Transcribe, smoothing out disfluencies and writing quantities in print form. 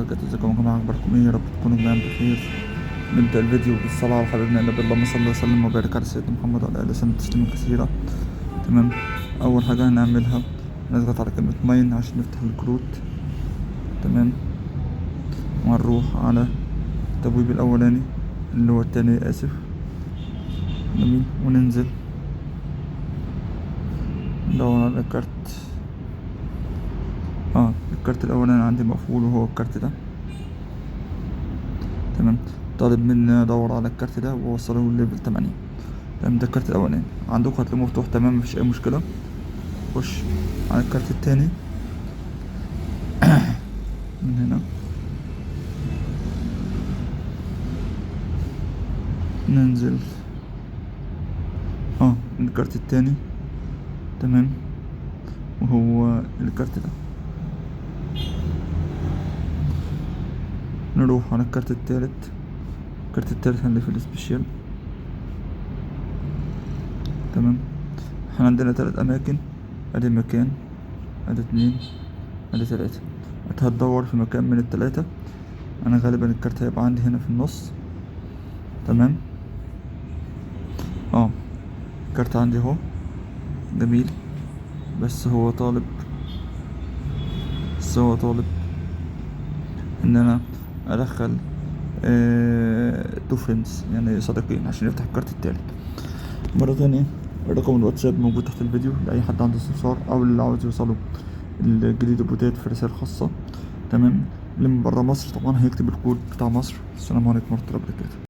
وبركاته. ازيكم يا جماعة، اخباركم ايه؟ يا رب تكونوا جميعا بخير. نبدأ الفيديو بالصلاة على حبيبنا النبي، اللهم صل وسلم وبارك على سيدنا محمد وعلى آله وسلم تسليما كثيرا. تمام، أول حاجة هنعملها نضغط على كلمة mine عشان نفتح الكروت. تمام، وهنروح على التبويب الأولاني اللي هو التاني، آسف. جميل، وننزل ندور على الكارت. الكارت الأولاني عندي مقفول وهو الكارت ده. تمام، طالب مني ادور على الكارت ده واوصله لل level 8. تمام، ده الكارت الاولاني عندكم هتلاقوه مفتوح. تمام، مفيش اي مشكله. خش على الكارت التاني من هنا، ننزل الكارت التاني. تمام، وهو الكارت ده. نروح على الكارت التالت. الكارت التالت هنلاقيه في ال special. تمام، احنا عندنا 3 اماكن، ادي مكان، ادي 2، ادي 3. انت هتدور في مكان من التلاتة. انا غالبا الكارت هيبقى عندي هنا في النص. تمام، الكارت عندي اهو، جميل. بس هو طالب ان انا ادخل 2 friends، يعني صديقين، عشان يفتح الكارت التالت. مرة تانية رقم الواتساب موجود تحت الفيديو لأي حد عنده استفسار أو اللي عاوز يوصله الجديد البوتات في رسائل خاصة. تمام، اللي من برا مصر طبعا هيكتب الكود بتاع مصر. السلام عليكم ورحمة الله وبركاته.